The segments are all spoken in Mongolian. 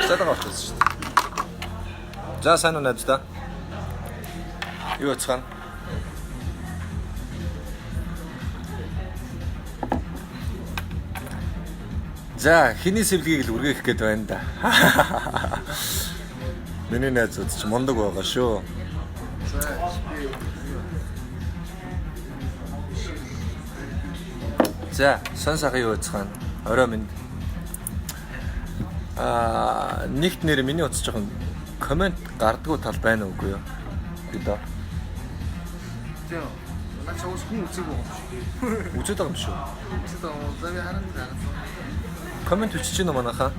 Буцаад байгаа болчихсон шүү дээ. За сайн уу найз та? Юу яцгаана? За хиний сэвлэгийг л үргээх гээд байна да. Миний найзууд ч мундаг байгаа шүү. За, сон сайхан юу яцгаана? Орой минь. Аа, нэгт нэр миний утас жоохон комент гардгуу тал байна уугүй юу? Бид Тийм. Наа чи уус хүн үзээгүй юм шиг. үзээд байгаа юм шүү. Үзээд байгаа юм. За би харан харсан. Комент бичиж гинэ манайхаа.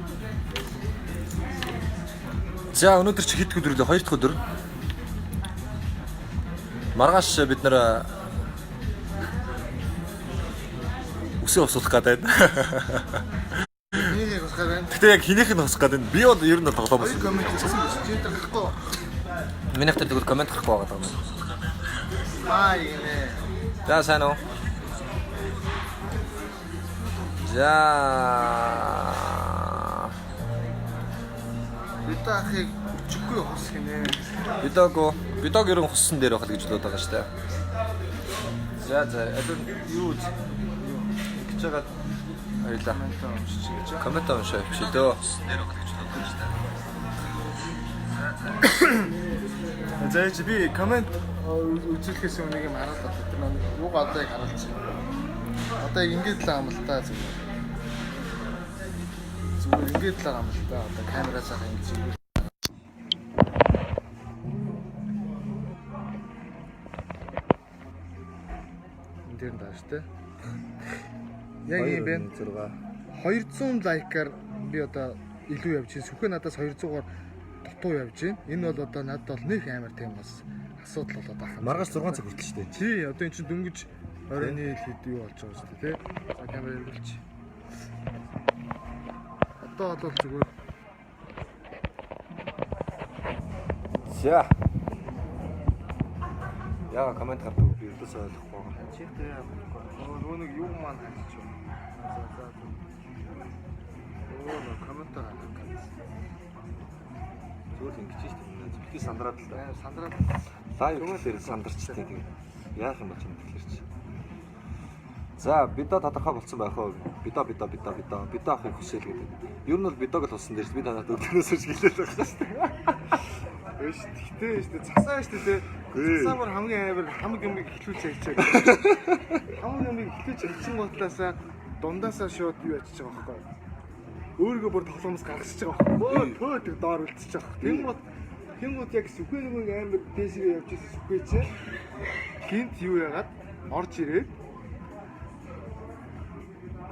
За өнөөдөр чи хэд өдөр лээ? Хоёр дахь өдөр. Маргааш бид нэр үсээ усуулах гэдэг байна. Миний яг усгаар байна. Гэтэ яг хинийх нь усах гэдэг. Би бол ер нь тоглоом Хоёр байсан. коммент үзсэн биш. Чи тэр гарахгүй. Минийх тэр тэгвэл комент гарахгүй байгаа юм. Аа гинэ. За сайн уу? За. Бид ахыг өчөхгүй хус гинэ. Бидог бидог ер нь хуссан дээр байх л гэж бодоод байгаа шүү дээ. За за одоо юу гэж байгаа хоёлаа. Коммент уншиж гэж. Коммент уншаа явчих дөө. За чи би коммент үзүүлэхээс өмнө нэг юм хараад байна. Тэр нэг юуг одоо яг харуулчих. Одоо яг ингэж л юм л та зүгээр. Зүгээр ингэж л юм л та. Одоо камераас хаа ингэж ингэж. Энэ дээр нь тааш тэ. Яг юм байна. 6. 200 лайкаар би одоо илүү явж байна. Сүхэ надаас 200-аар дутуу явж байна. Энэ бол одоо надад бол нэг амар тийм бас асуудал болоод байгаа юм. Маргааш 6 цаг хүртэл шүү дээ. Тий, одоо эн чинь дөнгөж оройн ил хэд юу болж байгаа шүү дээ, тий. За камер эргэлж. Одоо бол зүгээр За. Яга коммент гардаг би ердөөсөө ойлгохгүй байгаа. чи тэр нөгөө нэг юу маань харчих. За за. Оо нөө комментаар харах. Зүгээр л ингэж шүү дээ. Битгий сандраад л да. Аа сандраад Лайв гэхлээр сандарчтэй тэгээд яах юм бол ч юм тэгэхээр чи. За бидо тодорхой болцсон байх уу? Бидо бидо бидо бидо бидо ахыг хүсэл гэдэг. Ер нь бол бидог л болсон дээр би танад өдөрнөөс хойш гэлээд байгаа шүү дээ. Эш тэгтээ шүү дээ. Цасаа шүү дээ. Цасаа бүр хамгийн амар хамаг юмыг эхлүүлж хайчаа. Хамаг юмыг эхлүүлж хайчин гутлаасаа дундаасаа шууд юу ячиж байгаа байхгүй юу? Өөрийгөө бүр тоглоомоос гаргасч байгаа байхгүй юу? Өө төө тэр доор үлдчихэж байгаа байхгүй юу? Тэнгууд тэнгууд яг сүхэ нөгөө нэг амар дээшгээ явж ирсэн сүхэ чи гинт юу яагаад орж ирээд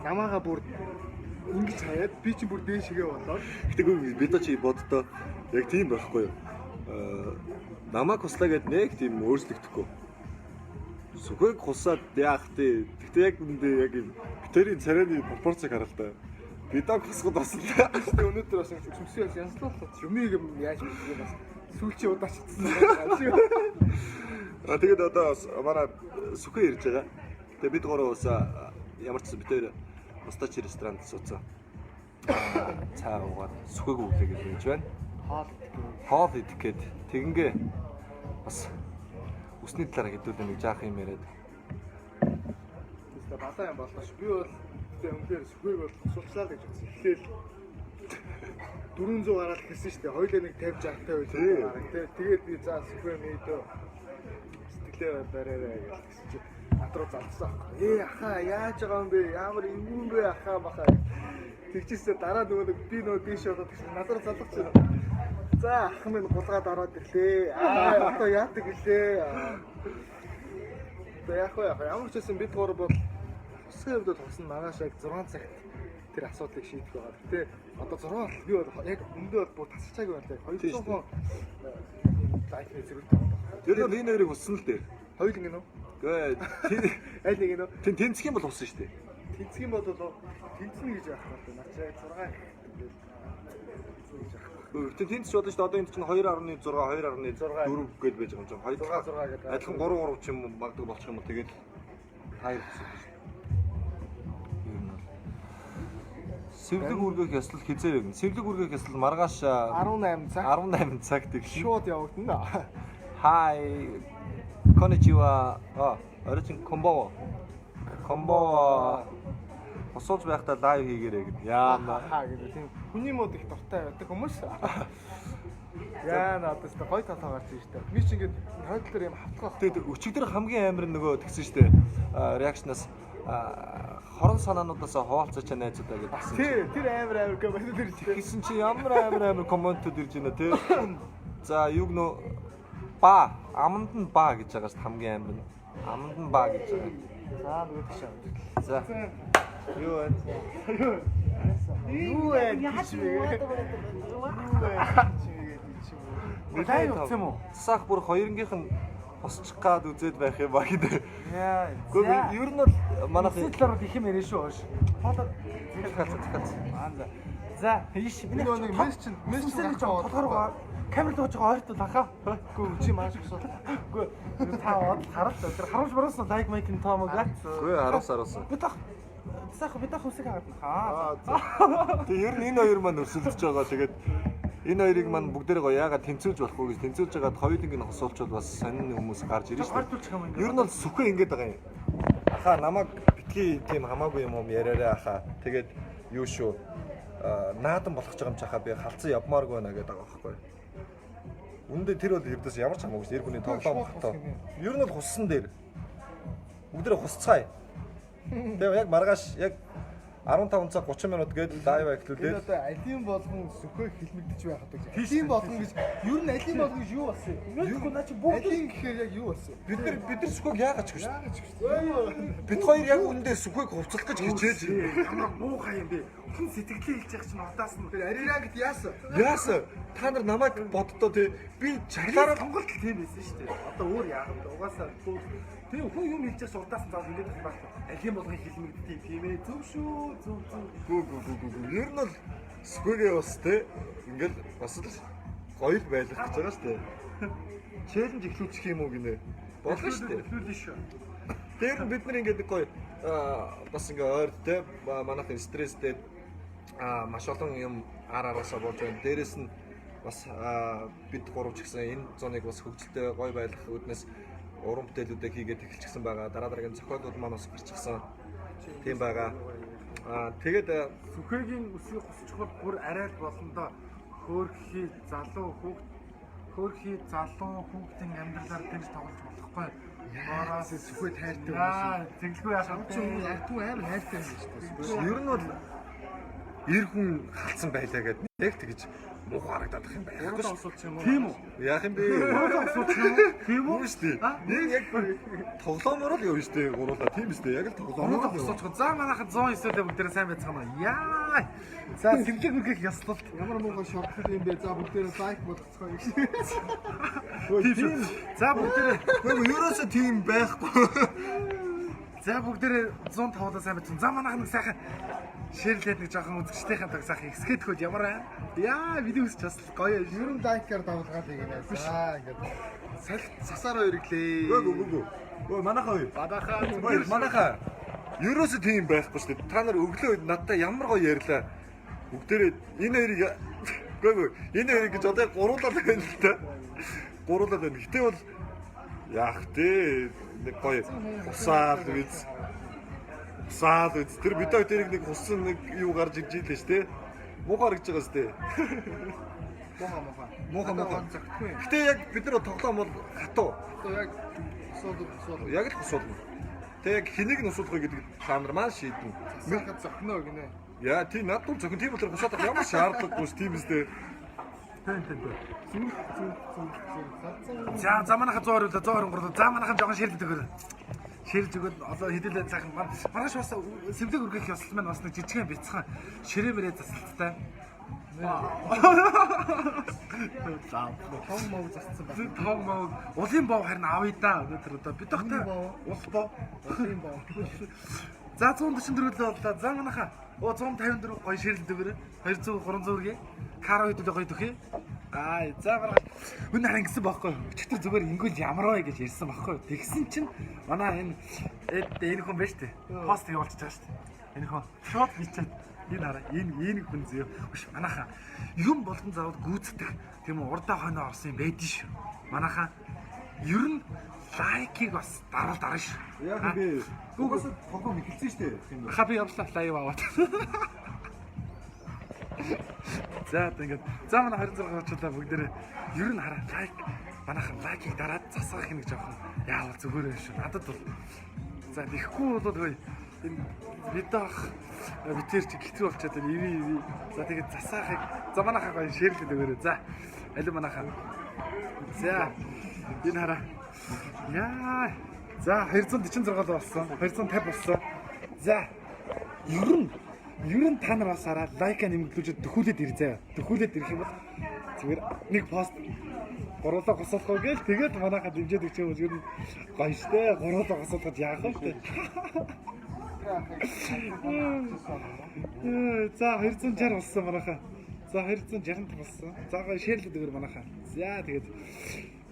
намаага бүр ингэж хаяад би чи бүр дээшгээ болоод Гэтэ үгүй бидо чи боддоо яг тийм байхгүй юу? Аа намайг хуслаа гэд нэг тийм өөрчлөгдөхгүй. Сүхэг хусаад яах тий. Гэтэ яг үндэ яг юм битэрийн царайны пропорцийг харал та. Бидог хусгад бас л Тэгээ өнөөдөр бас ингэ сүмсээ бас янзлал юмыг юм яаж мэдээ бас сүүлчийн удаа читсэн юм шиг. А тэгээд одоо бас манай сүхэ ирж байгаа. Тэгээд бид гурав бас ямар ч байсан бид хоёр Мустач ресторанд сууцсан. Цай уугаад сүхэг өглөө гэж хэлж байна. Хоол идэх. Хоол идэх гээд тэгингээ бас үсний талаар хэдүүлээ нэг жаах юм яриад. Тэстэ балаа юм боллоо ш. Би бол гэтээ өмнөхөр сүхэг бол суулчлаа л гэж бодсон. Эхлээл 400 гараад хэлсэн шүү дээ. Хоёлаа нэг 50 60 50 гараад тий. Тэгээд би за сүхэ мэдөө сэтгэлээ бариарай гэж тэгсэн чи над руу залцсан аахгүй. Ээ ахаа яаж байгаа юм бэ? Ямар юм юм бэ ахаа махаа. Тэгчихсэн дараа нөгөө нэг би нөгөө дээш болоод тэгсэн над руу залгах чинь. За ах минь гулгаад ороод ирлээ. Аа одоо яадаг гэлээ. Одоо яах вэ яах вэ? Ямар ч байсан бид гур бол хусгийн хувьд бол хусна маргааш яг 6 цагт тэр асуудлыг шийдэх байгаа. Гэтэ одоо 6 бол би бол яг өндөө бол бүр тасчаагүй байна. Яг 200 хүн лайкны зэрэгтэй байна. Тэр нь энэ хоёрыг хуссан л дээ. Хоёул ингэ нүү? Гээ Аль нэг нүү? тэн тэнцэх юм бол хуссан шүү дээ. Тэнцэх юм бол тэнцэнэ гэж яах вэ? Наа чи яг 6 ингээл тэнцэнэ гэж яах вэ? Гэтэ тэнцэж болно шүү дээ. Одоо энэ чинь 2.6 2.4 гээд байж байгаа юм чинь. 2 6 6 гэдэг. Адилхан 3 3 ч юм уу магадгүй болчих юм уу тэгээд таяр гэсэн юм шүү дээ. Ер нь бол. Сэвлэг үргэх ёслол хэзээ вэ? Сэвлэг үргэх ёслол маргааш 18 цаг 18 цагт эхэлнэ. шууд явагдана. Hi. Konnichiwa. А, оройчин こんばんは. こんばんは. Хусуулж байхдаа live хийгээрэй гэд. Яана. Хаа гэдэг тийм хүний мод их дуртай байдаг хүмүүс. Яа надад ч гой толгой гарч ирж штэ. Би ч ингээд хойдлоор юм хавтгаа. Тэгээд өчигдөр хамгийн амар нөгөө тэгсэн штэ. Reaction аас хорон санаануудаас хуваалцаач найзуудаа гэдээ гэсэн. Тий, тэр амар амар comment ирж штэ. Тэгсэн чи ямар амар амар comment ууд ирж байна те. За юг нөө ба аманд нь ба гэж байгаа шүү хамгийн амар нь. Аманд нь ба гэж байгаа. За нөгөө тийш авдаг. За. Юу вэ? Юу вэ? Яаж Юу вэ? Live явсан юм уу? Сах бүр хоёрынгийнх нь босчих гад үзээд байх юм ба гэдэг. Яа. Гэхдээ ер нь бол манайх Манай талаар их юм яриа шүү хоош. Хоолой захиалцсан захиалцсан. Аа за. За, ийш миний Нөгөө нэг мессеж чинь мессеж чинь толгой руу камер дууж байгаа ойртол ахаа. Үгүй чи маш их суу. Үгүй та од харал тэр харуулж баруулсан лайк майк нь тоомог. Үгүй харуулсан харуулсан. Бид ах сайхан бид ах үсэг хагаад хаа. Тэгээ ер нь энэ хоёр маань өрсөлдөж байгаа. Тэгээд энэ хоёрыг маань бүгдээрээ гоё яагаад тэнцүүлж болохгүй гэж тэнцүүлж байгаад хоёуланг нь хосуулчвал бас сонин хүмүүс гарч ирнэ шүү дээ. Ойртуулчих юм ингээд. Ер нь бол сүхээ ингэж байгаа юм. Ахаа намайг битгий тийм хамаагүй юм юм яриарай ахаа. Тэгээд юу шүү наадан болох гэж байгаа юм чи ахаа би халдсан явмааргүй байна гэдэг байгаа байхгүй. Үүндээ тэр бол ердөөс ямар ч хамаагүй шүү. Эр хүний тоглоом хатаа. Ер нь бол хуссан дээр. Бүгдээрээ хусцгаая. Тэгээ яг маргааш яг 15 цаг 30 минут гээд live Энэ эхлүүлээд одоо алийн болгон сүхээ хилмигдэж байх гэдэг. Алийн болгон гэж ер нь алийн болгон гэж юу болсон юм? Мэдгүй наа чи бүгд Алийн гэхээр яг юу болсон юм? бид нар сүхэг яагаад ч гэж шүү. Яагаад ч гэсэн. Бид хоёр яг үүндээ сүхэг хувцлах гэж хичээж. Ямар муухай юм бэ? Хүн сэтгэлээ хэлж явах чинь удаас нь. Тэр ариран гэт яасан? Яасан? Та нар намайг боддоо тий би чарлаараа сонголт тийм байсан шүү дээ. Одоо өөр яах вэ? Угаасаа тийм хүн юм хэлж явах удаас нь заавал ингэж байх. Алийн болгон хэлмэгддэг тийм ээ. Зөв шүү. Зөв зөв. Гүү гүү гүү гүү. Ер нь бол сүхэгээ бас тий ингээл бас л гоё л байлгах гэж байгаа шүү дээ. Челленж эхлүүлчих юм уу гинэ. Болно шүү дээ. Эхлүүлнэ шүү. Тэр нь бид нар ингээд нэг гоё бас ингээ ойр те манайх стресстэй маш олон юм ар араасаа болж байна. Дээрэс нь бас бид гурав ч гэсэн энэ зоныг бас хөгжилтэй гоё байлгах үүднээс уран бүтээлүүдээ хийгээд эхэлчихсэн байгаа. Дараа дараагийн зохиолууд маань бас гарчихсан. Тийм байгаа. Тэгээд Сүхэгийн үсгийг хусчихвал бүр арай л болондоо хөөрхий залуу хүүхд хөөрхий залуу хүүхдийн амьдралаар тэгж тоглож болохгүй. Боороос сүхээ тайртай хүмүүс. Яа, зэнглгүй яах вэ? Чи хүмүүс ард түмэн амар хайртай юм шүү дээ. ер нь бол эр хүн халдсан байлаа гэд нэг тэгж муухай харагдаад их юм байхгүй шүү. Усуулчих юм уу? Тийм үү? Яах юм бэ? Усуулчих юм уу? Тийм үү? Үү шүү дээ. Нэг яг тоглоомоор л явна шүү дээ. Гуруулаа тийм шүү дээ. Яг л тоглоомоор Гуруулаа л явна. усуулчих. За манайхан 109-тэй бүгдээрээ сайн байцгаана уу? Яа. За сэргэлэг үргэх ёслолт. Ямар муухай шортлол юм бэ? За бүгдээрээ лайк болгоцгоо гэж. Тийм шүү. За бүгдээрээ Үгүй ерөөсөө тийм байхгүй. За бүгдээрээ 105-аа сайн байцгаана. За манайхан нэг сайхан ширлээд нэг жоохон үзэгчдийнхээ таг сайхан ихсгээд хөөд ямар аа. Яа, миний үсч бас л гоё юм. Ер нь лайкаар давлгаад гинэ. За ингээд салхи цасаараа өрөглөө. Үгүй үгүй үгүй. Өө манайхаа юу? Бадахаа Ой манайхаа. Ерөөсөө тийм байхгүй шүү дээ. Та нар өглөө үед надтай ямар гоё ярьлаа. Бүгдээрээ энэ хоёрыг үгүй үгүй энэ хоёрыг гэж одоо гуруулаад байна л та. Гуруулаад байна. Гэтэ бол яах вэ? Нэг гоё хусаал биз. Хусаал биз. Тэр бид хоёр тэрийг нэг хуссан нэг юу гарч ирж ийлээ шүү дээ. Муухай харагдаж байгаа шүү дээ. Муухай муухай. Муухай муухай. Зөгтгүй юм. Гэтэ яг бид нар тоглоом бол хатуу. Одоо яг асуудал асуудал. Яг л хусуулна. Тэг яг хэнийг нь усуулах вэ гэдэг та нар маань шийднэ. Сайхан зохино гинэ. Яа тий над бол зөвхөн тийм болохоор хусаад ямар шаардлагагүй ш тийм үстэй. Тэн тэн тэн. Зүрх зүрх зүрх зүрх. Салцсан. За за манайхан 120 123 за манайхан жоохон ширлээд өгөөрэй. Ширлж өгөөд олон хэдүүлээ сайхан маргааш бас сэмлэг өргөх ёслол маань бас нэг жижигхэн бяцхан ширээ мэрээ засалттай. За Том мов засцсан байна. том мов улын бов харин авъя да өнөөдөр одоо бид тогтой ул бов Улын бов. За 144 л боллоо. За манайхаа. Оо 154 гоё ширлээд өгөөрэй. 200 300 үргээ. Каро хэдүүлээ гоё төхөө. Аа за маргааш үн харин ингэсэн байхгүй юу? Өчигдөр зүгээр ингүүл ямар вэ гэж ярьсан байхгүй юу? Тэгсэн чинь манай энэ энэ хүн байна шүү дээ. Пост явуулчихж байгаа шүү дээ. Энэ хүн шууд бичээд Энэ хараа энэ хүн зөө. Үш манайхаа юм болгон заавал гүйцэтгэх тийм үү урдаа хойноо орсон юм байдэн шүү. Манайхаа ер нь like ийг бас даруул дарна шүү. Яг би угаасаа тоглоом эхэлсэн шүү дээ. Тийм үү? Ха би явлаа live аваад. За одоо ингээд за манай 26 очлаа бүгдээрээ ер нь хараа like манайхан like ийг дараад засаах нэг жоохон яавал зүгээр юм шүү. Надад бол за тэгэхгүй бол хөөе энэ видеох битэр чи хэтрүү болчиход байна. Иви иви. За тэгээд засаахыг за манайхаа гоё share лээд өгөөрэй. За аль манайхаа. За энэ хараа. Яа. За 246 л болсон. 250 болсон. За ер нь та нар бас хараа like аа нэмэгдүүлээд дөхүүлээд ир заяа. Дөхүүлээд ирэх юм бол зүгээр нэг пост гуруулаа госоолох уу гээл тэгээд манайхаа дэмжиж өгч юм бол ер нь гоё штэ. Гуруулаа госоолоход яах вэ штэ. За 260 болсон манайхаа. За 265 болсон. За гоё share лээд өгөр манайхаа. За тэгээд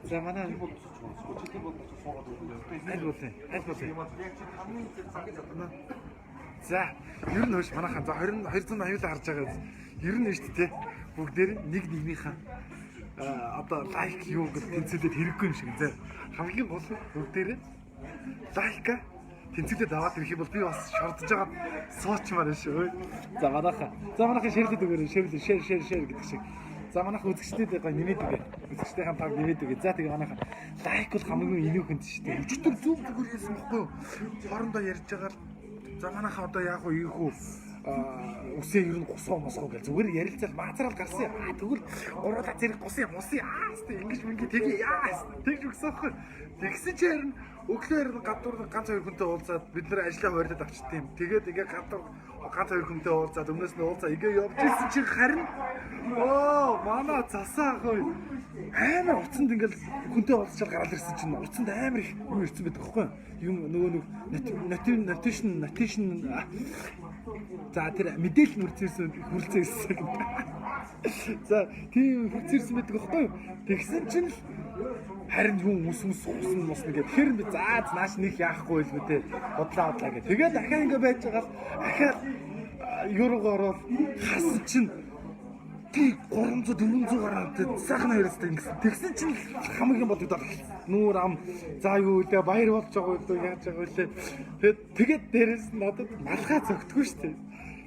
за манай аль болын аль болын. За ер нь хөөш манайхаа за 20 280 л харж байгаа. Ер нь шүү дээ бүгдээр нэг нэгнийхээ одоо like юу гэж тэнцвүүлээд хэрэггүй юм шиг зэ. Хамгийн гол нь бүгдээрээ like аа тэнцвүүлээд аваад ирэх юм бол би бас шордож байгаа суучмаар байна шүү. За манайхаа. За манайхаа share лээд өгөөрэй. Share лээ share share share гэдэг шиг. За манайха үзэгчдэд гоё нэмээд өгье. Үзэгчдийн таг нэмээд өгье. За тэгээ манайхаа like бол хамгийн энүүхэнд шүү дээ. Өчигдөр зүг зүгээр хэлсэн бохгүй юу? Хоорондоо ярьж байгаа л за манайхаа одоо яг уу ийхүү үсээ ер нь гусгоо мосгоо гэл зүгээр ярилцал маазрал гарсан юм. Аа тэгвэл гуруула зэрэг гусан юм усан аа хэвээ ингэж мингээ тэгээ яа тэгж өгсөн байхгүй. Тэгсэн чи харин өглөө харин гадуур ганц хоёр хүнтэй уулзаад бид нэр ажлаа хойрлоод авчт юм. Тэгээд ингээ гадуур ганц хоёр хүнтэй уулзаад өмнөөс нь уулзаа ингээ явж исэн чи харин оо манай засаа ах ой амар утсанд ингээл хүнтэй уулзчаал гараал ирсэн чинь утсанд амар их юм ирсэн байдаг байхгүй юу? Юм нөгөө нэг notification notification за тэр мэдээлэл хүрэлцэн хүрэлцэн ирсэн гэдэг. За тийм хүрэлцэн ирсэн байдаг байхгүй юу? Тэгсэн чинь л харин юм ус ус усан мусна гэх. Тэгэхээр би за нааш нэг яахгүй л үү те. Бодлаа бодлаа гэх. Тэгээд дахиад ингээ байж байгаас дахиад юуруугаа ороод хасан чинь тий 300 400 гараад сайхан хоёроостой ингэсэн. Тэгсэн чинь хамгийн бодогдоод нүүр ам за юу үлээ баяр болж байгаа үү яаж байгаа үлээ. Тэгээд дээрэс нь надад малгай зөгтгөө шүү дээ.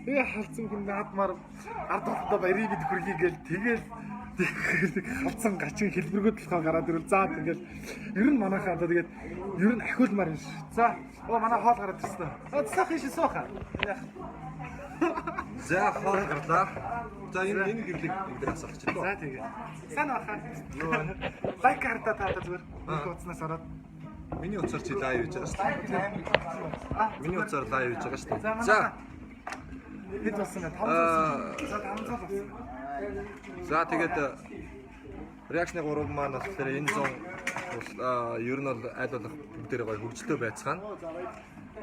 Тэгээ халдсан хүн наадмаар ард тогтоо баярыг бид хүрхий гээл тэгэл халдсан гачин хэлбэргүүд болохоор гараад ирвэл за ингээл ер нь манайхаа одоо тэгээд ер нь ахиулмаар юм шүү. За оо манай хоол гараад ирсэн. Аа цаах ийш сууха. Яах. За хоол гарлаа. За энэ гэрлийг энэ дээр асуулчих лөө. За тэгээ. Сайн баха. Юу байна? Like хардаа та одоо зүгээр нэг утаснаас ороод Миний утсаар чи live хийж байгаа шүү дээ. Миний утсаар live хийж байгаа шүү За дээ. манайхаа. За Хэд болсон бэ? 500 болсон. За 500 болсон. За тэгээд reaction-ы 3 маань болохоор энэ зун бол ер нь бол аль болох бүгдээрээ гоё хөгжилтэй байцгаана.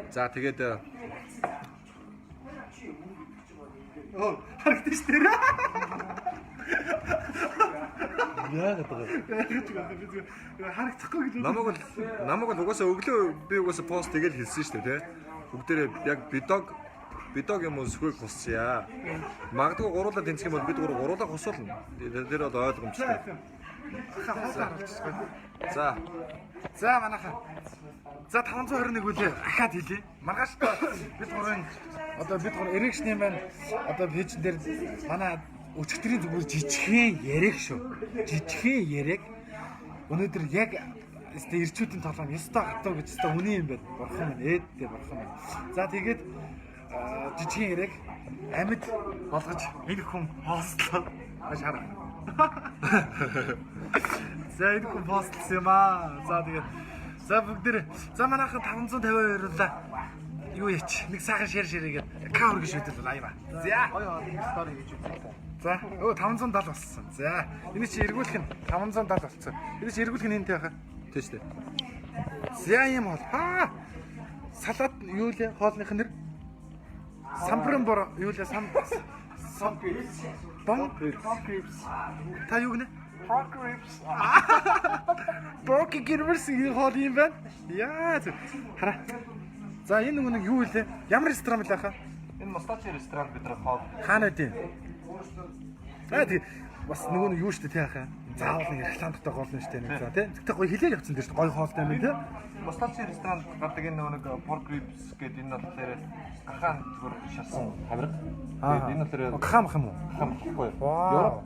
За тэгээд Оо харагдаж шүү дээ. яагаад байгаа Яаж байгаа би зүгээр харагдахгүй гэж намайг бол угаасаа өглөө би угаасаа пост тэгэл хэлсэн шүү дээ тий. Бүгдээрээ яг бидог юм уу сүхийг хусъя. Магадгүй гуруулаа тэнцэх юм бол бид гурав гуруулаа хусуулна. Тэр бол ойлгомжтой. Ха хоол харуулчихгүй. За За манайхаа. За 521 үлээ ахаад хэлье. Маргааш бид гурвын одоо бид гур erection маань одоо page дээр манай өчигдрийн зүгээр жижигхэн яриаг шүү. Жижигхэн яриаг өнөөдөр яг өстой ирчүүдийн толгойн ёстой хатуу гэж өстой үний юм байна. Бурхан минь ээдтэй бурхан минь. За тэгээд жижигхэн яриаг амьд болгож энэ хүн хостлоо. Маш хараа. За энэ хүн постлсан юм аа. За тэгээд за бүгдээр за манайхан 552 лаа. Юу яач нэг сайхан share share гээд кавер гэж шийдэл live. За. Гоё хоол story хийж үзье. За өө 570 болсон. За энэ чи эргүүлэх нь 570 болсон. Энэ чи эргүүлэх нь энтэй байхаа. тийм шүү дээ. За юм хоол. Аа. Салат юу лээ хоолных нэр? Самбран бор юу лээ сам сам бон Pork ribs. та юу гэнэ? Pork ribs. Pork ribs энэ хоол юм байна. Яа зү. Хараа. За энэ нөгөө нэг юу лээ? Ямар ресторан бэлээ хаа? Энэ Мустачи ресторан бид нар хоол. Хаана байд юм? Аа тий бас нөгөө нь юу шүү дээ тий ахаа. Заавал нэг рекламтай гоол нь шүү дээ нэг за тий. Тэгтээ гоё хилээл явцсан дээр шүү дээ. Гоё хоолтой юм тий. Мустачи ресторанд гардаг энэ нөгөө нэг pork ribs гэдэг энэ болохоор гахаан зүгээр шарсан хавраг. Тэгээд энэ болохоор Гахаан бах юм уу? гахаан багхгүй. Вау.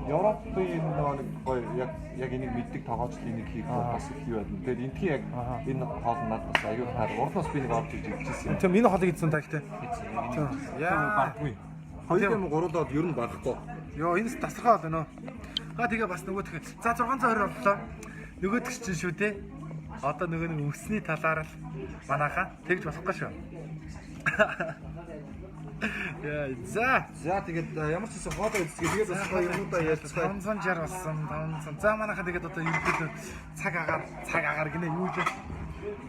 Европын энэ нөгөө нэг гоё яг яг энийг мэддэг тогоочлол энийг хийх бол бас их юу байна. Тэгээд энтхийн яг энэ хоол нь надад бас аюу таар. Урд нь би нэг орж иж идчихсэн юм. Тийм энэ хоолыг идсэн та ихтэй. Яа. Бардгүй. Хоёр юм гуруулаад ер нь барахгүй. Йоо энэ тасархай бол өнөө. Аа тэгээ бас нөгөөх нь. За 620 боллоо. Нөгөөх чинь шүү дээ. Одоо нөгөө нэг өнгөсний талаар л манайхаа тэгж болохгүй шүү. Яа за. За тэгээд ямар ч гэсэн хоолоо идчихээ. Тэгээд бас гоё юмудаа ярилцгаа. 560 болсон 500. За манайхаа тэгээд одоо ерөнхийдөө цаг агаар цаг агаар гинэ юу гэж.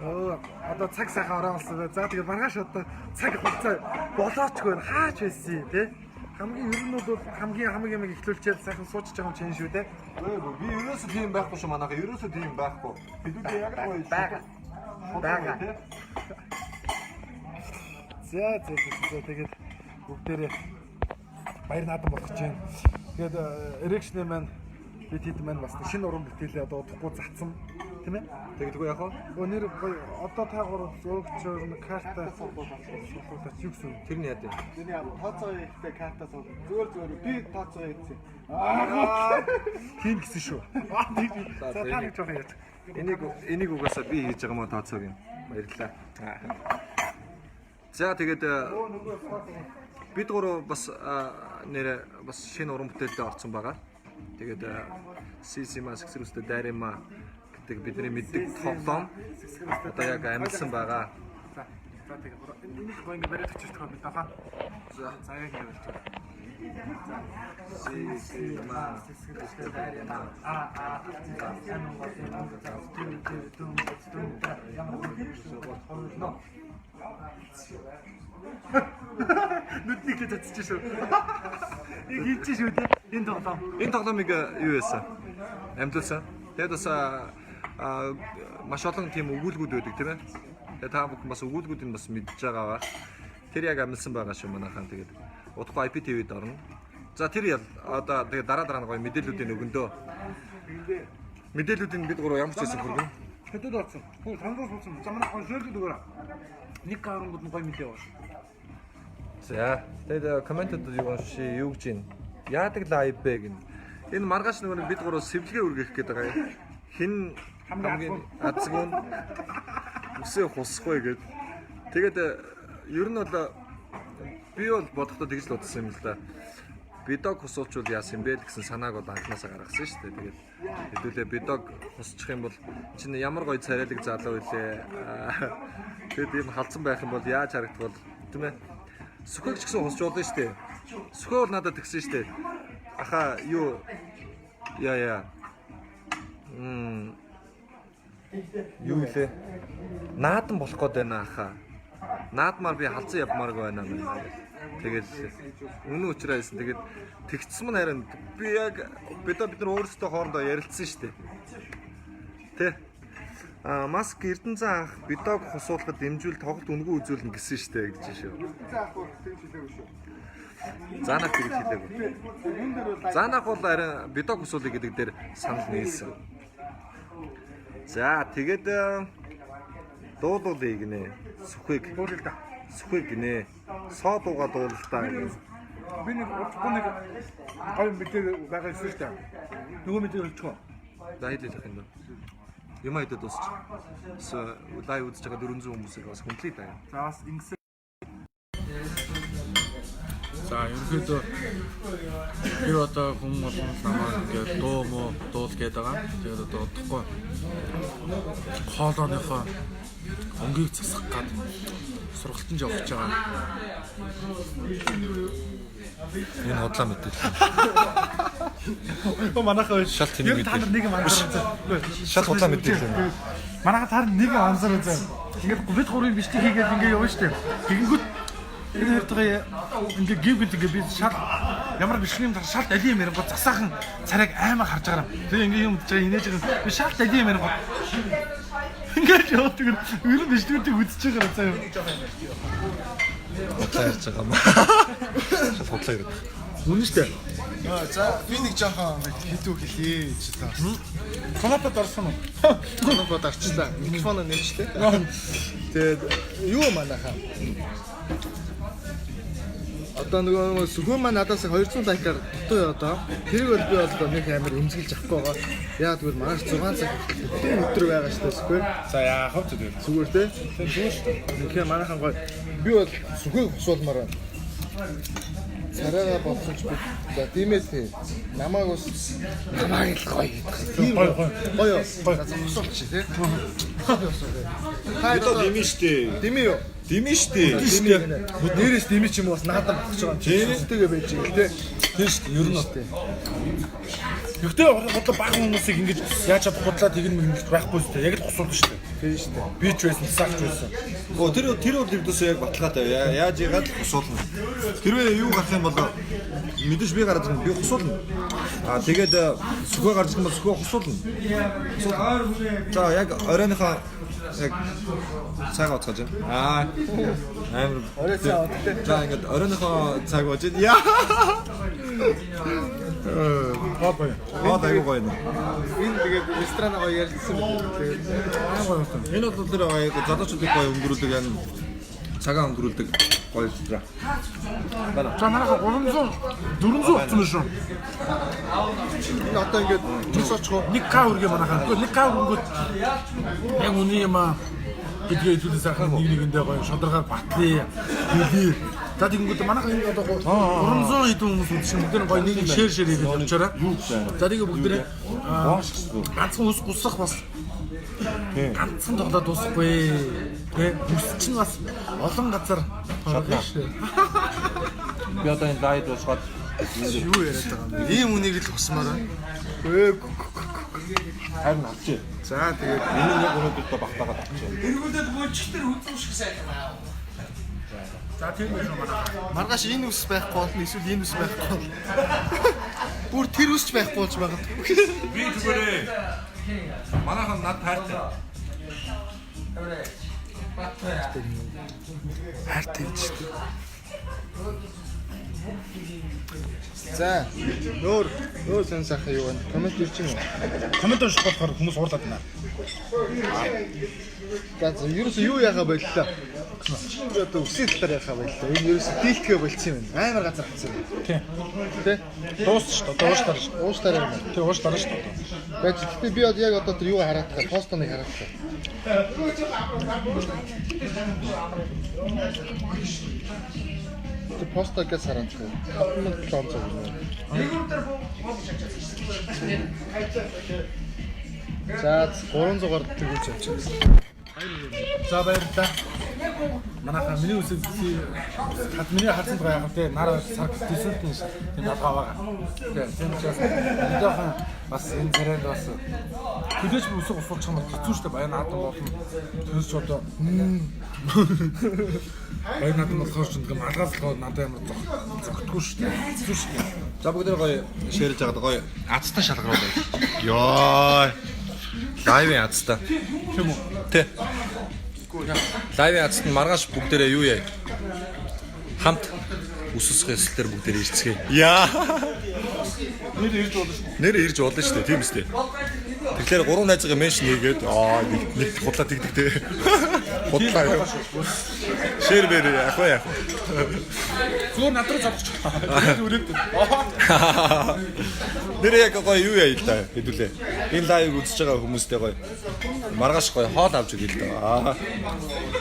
Өө одоо цаг сайхан ороо болсон. За тэгээд маргааш одоо цаг хугацаа болоочгүй хаач байсан тий. Хамгийн ер нь бол хамгийн хамаг юм эхлүүлчихэд сайхан суучж байгаа юм чинь шүү дээ. Би ерөөсөө тийм байхгүй шүү манайхаа. Ерөөсөө тийм байхгүй. Хэдүүлээ яг л гоё. Бага. Бага. Тий. За за за тэгээд бүгдээрээ баяр наадам болох чинь. Тэгээд Erection маань бид хэд маань бас шинэ уран бүтээлээ одоо удахгүй затсан тийм ээ. Тэгдэггүй яах вэ? Өө нэр гоё одоо та гурав зурагчаар нэг карта суулгаач юу гэсэн үг? Тэр нь яа вэ? Миний яг тооцоо ихтэй карта сууд. Зүгээр зүгээр би тооцоо хийсэн. Тийм гэсэн шүү. Аа тийм. За та нэг жоохон яаж. Энийг угаасаа би хийж байгаа мó тооцоог юм. Баярлалаа. За тэгээд бид гурав бас нэрэ бас шинэ уран бүтээлдээ орсон байгаа. Тэгээд Сисима сэгсрүүстэй Дарима гэдэг бидний мэддэг тоглоом одоо яг амилсан байгаа. За за тэгээд энийг гоё ингэ бариад өччих тохиол бид аваа. За за яг ингэ болж байгаа. Сисима Аа аа сайн уу дүм дүм дүм ямар хөрнө. Нүднийг л татчих шүү. Яг хийчих шүү дээ. Энэ тоглоом. Энэ тоглоомыг юу яасан? Амжилсан. Тэгээд бас маш олон тийм өгүүлбүүд байдаг тийм ээ. Тэгээд та бүхэн бас өгүүлбүүдийг бас мэдж байгаа ба. Тэр яг амилсан байгаа шүү манайхан. Тэгээд удахгүй IPTV-д орно. За тэр одоо тэгээд дараа нь гоё мэдээллүүдийн өгөндөө. Мэдээллүүдийг бид гурав ямар ч байсан хүргэнэ. Хэдэд орсон. Хөө сандал суусан. За манай гоё шөөлөд өгөөрэй. Нэг гарангууд нь гоё мэдээ байна. За тэгээд комментэд юу унши юу гэж юм? Яадаг лайв бэ гин. Энэ маргааш нөгөө нэг бид гурав сэвлэгээ үргэх гээд байгаа юм. Хин хамгийн азгүй нь үсээ хусахгүй гэд. Тэгээд ер нь бол би бол бодохдоо тэгж л бодсон юм л да. Бидог хусуулчвал яасан юм бэ л гэсэн санааг бол анхнаасаа гаргасан шүү дээ. Тэгээд хэдүүлээ бидог хусчих юм бол чинь ямар гоё царайлаг залуу үлээ. Тэгээд ийм халдсан байх юм бол яаж харагдах бол тийм ээ. Сүхэг ч гэсэн хусч болно шүү дээ. Сүхэ бол надад тэгсэн шүү дээ. Аха юу яа. Юу илээ? Наадам болох гээд байна аха. Наадмаар би халдсан явмааргүй байна мэн. Тэгэл үнэн учраа хэлсэн. Тэгээд тэгцсэн мань харин би яг бид нар өөрсдөө хоорондоо ярилцсан шүү дээ. Тэ. А маск Эрдэнэзэн анх бидог хусуулахад дэмжүүл тоглолт үнэгүй үзүүлнэ гэсэн шүү дээ гэж шүү. За ах бол тэгж хэлээгүй шүү. Заанах тэгж хэлээгүй. Энэ дээр бол Заанах бол харин бидог хусуулъя гэдэг дээр санал нийлсэн. За тэгээд дуулуулъя гинэ. Сүхийг Дуулал да. сүхийг гинэ. Соо дууга дуулал та гинэ. Би нэг удахгүй нэг гоё мэдээ байгаа юм шүү дээ. Нөгөө мэдээ хэлчихв. За хэлэх юм даа. Юм айдад дуусч. Бас лайв үзэж байгаа 400 хүмүүсийг бас хүндлэе даа. За бас ингэсэн. За ерөнхийдөө би одоо хүн болгон намайг ингээд дуу муу дуул гээд байгаа. Тэгээд одоо удахгүй хоолойныхоо өнгийг засах гад сургалтанд явах гэж байгаа. Энэ худлаа мэдээлэл. Манайхаа Шал тэнийг Та нар нэг юм анзаарсан. Шал худлаа мэдээлэл юм. Манайхаа та нар нэг юм анзаарсан. Ингээд бид гурвын бичлэг хийгээд ингээд явна шүү дээ. Тэгэнгүүт энэ хоёр дахь ингээд гів гэнт ингээд би шал ямар бичлэгийн дараа шал алин юм ярингууд засаахан царайг аймаг харж байгаа юм. Тэгээ ингээд юм гэж байгаа инээж байгаа. Би шал алин юм ярингууд ингээд яваад тэгээд ер нь бичлэгүүдийг үзэж байгаа заяа. Худлаа ярьж байгаа юм. Худлаа яриад. Үнэн штэ. За би нэг жоохон хитүү хэлье чи та. Канапад орсон уу? Канапад арчлаа. Микрофоноо нэмчлээ. Тэгээд юу манайхаа? Одоо нөгөө сүхэн маань надаас 200 лайкаар дутуу одоо. Тэрийг бол би бол нэг амар эмзэглэж авахгүй байгаа. Яа тэгвэл маргааш 6 цаг бүтэн өдөр байгаа шүү дээ сүхэн. За яах вэ тэр? Зүгээр те. Зүгээр шүү дээ. Тэгэхээр манайхан гоё. Би бол сүхийг хусуулмаар байна. Царайгаа болсон ч би. За тиймээс тий. Намайг бас намайг л гоё гэдэг. Тийм Гоё, гоё. Гоё. За хусуулчих тий. Та Бид бол дэмий штэ. Дэмий юу? Дэмий штэ. Дэмий гэнэ. Нэрээс дэмий ч юм уу бас наадам авах гэж байгаа юм чи. Сүстэйгээ байж байгаа л тий. Тийм шүү дээ. Ер нь бол. Тий. Гэхдээ бодлоо бага хүмүүсийг ингэж яаж чадах худлаа тэгнэ мэгнэ гэж байхгүй шүү дээ. Яг л хусуулна шүү дээ. Тийм шүү дээ. Би ч байсан, саагч байсан. Оо тэр бол ердөөсөө яг баталгаатай. Яаж яагаад л хусуулна. Хэрвээ юу гарах юм бол мэдээж би гараад ирнэ. Би хусуулна. Аа тэгээд сүхээ гарч ирэх юм бол сүхээ хусуулна. Хусуулна. За яг оройныхоо яг цаг оцгож байна. Аа амар Орой цаг од тий. За ингээд оройныхоо цаг болж байна. Яа. Гоо гоё. Аа айгуу гоё нэ. Энэ тэгээд ресторан гоё ярилцсан байх. Тэгээд Аа гоё юм. Энэ бол тэр гоё залуучуудыг гоё өнгөрүүлдэг яг цагаан өнгөрүүлдэг гоё ресторан. За манайха 300 400 болсон шүү. энэ одоо ингээд тус очих уу? 1К үргээ манайха. Үгүй 1К өргөнгөт яг үний юм аа гэдгээ хэдүүлээ сайхан нэг нэгэндээ гоё шударгаар батлая. Хэлье. За тэгэнгүүт манайха энэ одоо 300 хэдэн хүмүүс үзсэн бүгд нь гоё нэг нэг шеэр шеэр хийгээд явчаарай. За тэгээ бүгд нэ ганцхан ус гусах бас ганцхан тоглоод дуусахгүй. Тэ ус чинь бас олон газар Шатна. Би одоо энэ лайв дуусгаад Юу яриад байгаа юм бэ? Ийм үнийг л хусмаар байна. Өө харин авчи. За тэгээд Энэ нь яг өнөөдөр одоо багтаагаад авчи. За тийм байх юм манайха. маргааш энэ ус байхгүй болно эсвэл энэ ус байхгүй болно. Бүр тэр ус ч байхгүй болж магадгүй. Би зүгээрээ. Манайхан над хайртай. Хайртай юм шүү дээ. За нөөр нөөр сан сайхан юу вэ? Коммент ирж юм уу? Коммент унших болохоор хүмүүс уурлаад байна. За за ерөөсөө юу яхаа боллоо. Би одоо үсийн талаар яхаа боллоо. Энэ ерөөсөө дийлдэхэ болцсон юм байна. Амар газар хатсан юм. Тийм. Тэ? Дууссан шүү дээ. Одоо уушлаарай шүү. Уушлаарай юм. Тийм уушлаарай шүү дээ. Байж гэхдээ би одоо яг одоо тэр юугаа хараад байгаа. Постоныг хараад байгаа. Тэр посто гэж хараад байгаа. 5700 гэнэ. За 300-аар тэгүүлж явчих. За баярлалаа. Манайхаа миний үсэг хад миний харсан байгаа яг тэ нар сар десэнтэн ш. Тийм толгой байгаа. Тийм учраас жоохон бас энэ царайд бас хүлээж үсэг усуулчих юм бол хэцүү шүү дээ. Баян наадам болно. Тэр ч одоо баян наадам болохоор ч нэг малгаас л надад ямар зогтгүй шүү дээ. Хэцүү шүү дээ. За бүгд нэг гоё шеэрлж байгаад гоё азтай шалгаруулъя. Йоо. Лайвын азтай. Тийм үү? Тэ. Лайвын азт нь маргааш бүгдээрээ юу яа? Хамт ус усах ёслол дээр бүгдээрээ ирцгээе. Яа. Нэр ирж болно шүү. Нэр ирж болно шүү дээ, тийм үстэй. Тэгэхээр гурван найзгаа меншн хийгээд аа нэг нэг худлаа тэгдэг те. Худлаа юу. Шэр бэр яах вэ яах вэ? Зүгээр над руу зовчих. Тэгээд өрөөд. Нэр яг гоё юу яа л да хэдүүлээ. Энэ лайвыг үзэж байгаа хүмүүстэй гоё. Маргааш гоё хоол авч өгье л да. Аа.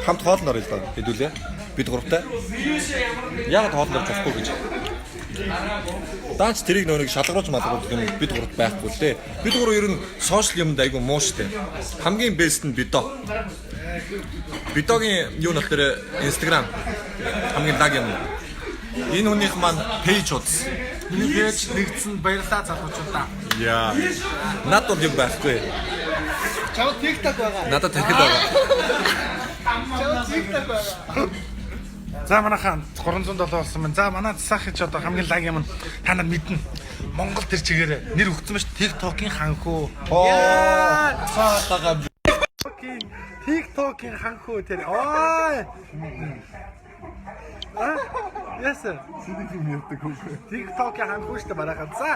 Хамт хоол норё л да хэдүүлээ. Бид гуравтай. Яагаад хоол норж болохгүй гэж. Даанч тэрийг нөө нэг шалгаруулж малгуулдаг юм бид гуравт байхгүй л дээ. Бид гурав ер нь сошиал юмд айгүй муу штэ. Хамгийн бест нь бидо. Бидогийн юу нь болохоор Instagram хамгийн лаг юм. Энэ хүнийх маань пэйж удас. Миний пэйж нэгдсэн баярлалаа залуучуудаа. Яа. Над бол юм байхгүй. Чамд TikTok байгаа. Надад тархил байгаа. Чамд TikTok байгаа. За манайхаа 307 болсон байна. За манай засах гэж одоо хамгийн лаг юм нь та нар мэднэ. Монгол тэр чигээр нэр өгсөн ба ш TikTok-ийн ханхүү. Яа. Цаатагаа TikTok-ийн ханхүү тэр. Ой. Яасан? Сидэг юм ярьдаг юм. TikTok-ийн ханхгүй шүү дээ мараахан. За.